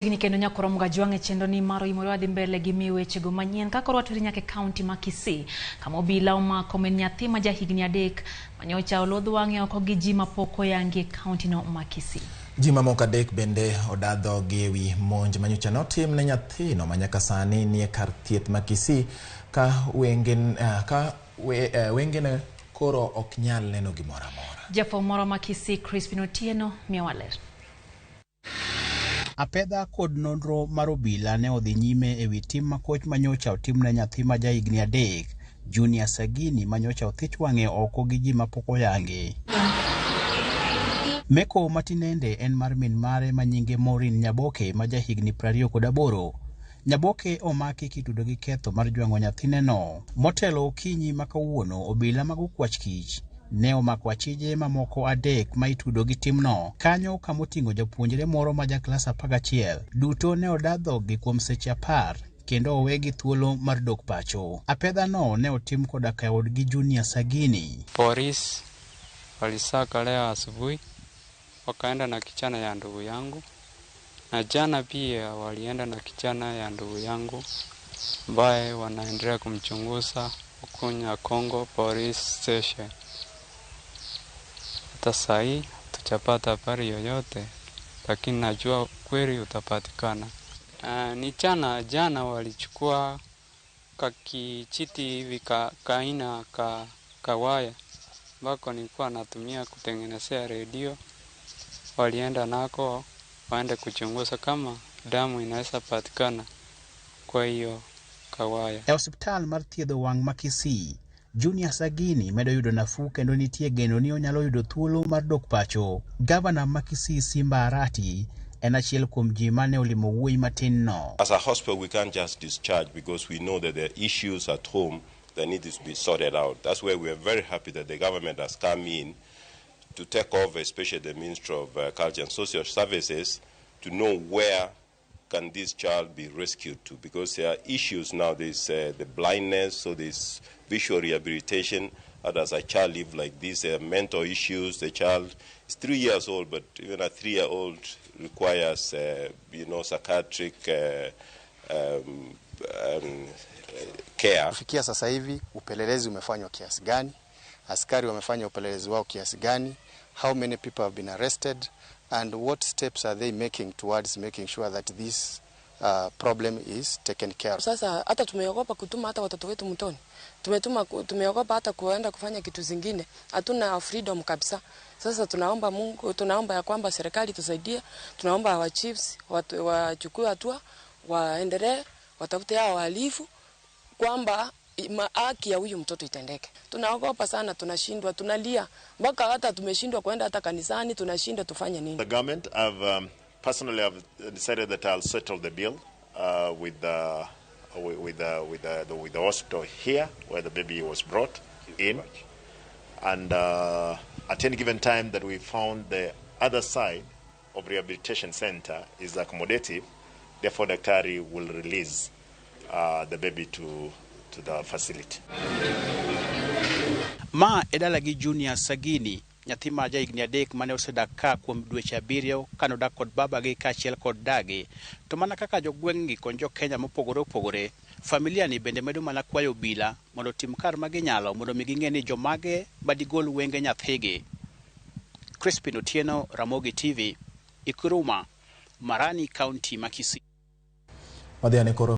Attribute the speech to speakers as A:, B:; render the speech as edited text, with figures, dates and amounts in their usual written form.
A: Chiegni kendo nyaka warom ga jwang' e chenro ni mar oimore wadhi mbele gi miyo wechego manyien ka koro watweri nyaka e kaunti ma Kisii kama obila omako min nyathi ma jahigni 3 manyocha olodh wang'e oko gi ji mapok oyangi e kauntino ma Kisii.
B: Ji mamoko 3 bende oda dhogi ewi monj manyocha notim ne nyathino ma nyaka sani nie kar thieth ma Kisii ka wengene koro ok nyal neno gimoro amora.
A: Jafwambo moro ma Kisii Crispin Otieno miyowa ler.
C: Apedha kod nonro mar obila ne odhi nyime ewi tim makoch manyocha otimne nyathi ma jahigni 3 Junior Sagini manyocha othich wang'e oko gi ji mapok oyangi. Meko matinende en mar min mare manyinge Maureen Nyaboke ma jahigni 28. Nyaboke omaki kitudo gi ketho mar jwang'o nyathineno. Motelo okinyi ma kawuono obila mag okwach kich ne omako achije mamoko 3 ma itudo gi timno. Kanyo kamoting'o japuonjre moro ma ja klas 11. Duto ne oda dhoggi kuom seche 10 kendo owegi thuolo mar dok pacho. Apedha no ne otim koda ka odgi Junior Sagini.
D: Polisi walisaka leo asubuhi wakaenda na kijana ya ndugu yangu, na jana pia walienda na kijana ya ndugu yangu ambaye wanaendelea kumchunguza huko Nyakongo Police Station. Hata sahi hatujapata habari yoyote, lakini najua kweli utapatikana. Ni jana walichukua kakichiti hivi kaina kawaya ambako nilikuwa natumia kutengenezea redio. Walienda nako waende kuchunguza kama damu inaweza patikana kwa hiyo kawaya.
C: E osiptal mar thiedho wang' ma Kisii, Junior Sagini medo yudo nafuu kendo nitie geno ni onyalo yudo thuolo mar dok pacho. Gavana ma Kisii Simba Arati en achiel kuom ji mane olimo wuoyi matin no.
E: As a hospital, we can't just discharge because we know that there are issues at home that need to be sorted out. That's why we are very happy that the government has come in to take over, especially the Ministry of Culture and Social Services, to know where can this child be rescued to, because there are issues now. There's the blindness, so there's visual rehabilitation. How does a child live like this? There are mental issues. The child is 3 years old, but even a 3-year-old requires, psychiatric care.
F: Kufikia sasa hivi upelelezi umefanywa kiasi gani? Askari wamefanya upelelezi wao kiasi gani? How many people have been arrested? And what steps are they making towards making sure that this problem is taken care of?
G: Sasa hata tumeogopa kutuma hata watoto wetu mtoni. Tumeogopa hata kuenda kufanya kitu zingine. Hatuna freedom kabisa. Sasa tunaomba Mungu, tunaomba ya kwamba serikali tusaidie. Tunaomba wa chiefs wachukue hatua, waendelee, watafute hao wahalifu kwamba haki ya huyu mtoto itendeke. Tunaogopa sana, tunashindwa, tunalia mpaka hata tumeshindwa kwenda hata kanisani, tunashindwa tufanye nini.
H: The government have, personally have decided that I'll settle the bill with the hospital here where the baby was brought in, and at any given time that we found the other side of rehabilitation center is accommodative, therefore Daktari will release the baby to the facility.
C: Ma e dalagi Junior Sagini, nyathi ma jahigni 3 mane osedak ka kuom dweche 7 kanodak kod babagi kaachiel kod dagi. To mana kaka jogweng'gi kod jo-Kenya mopogore opogore, familia ni bende medo mana kwayo obila mondo otim kar ma ginyalo mondo mi ging'e ni jomage madigol wenge nyathigi. Crispin Otieno, Ramogi TV, Ikuruma, Marani, County ma Kisii.
B: Wadhi ane koro.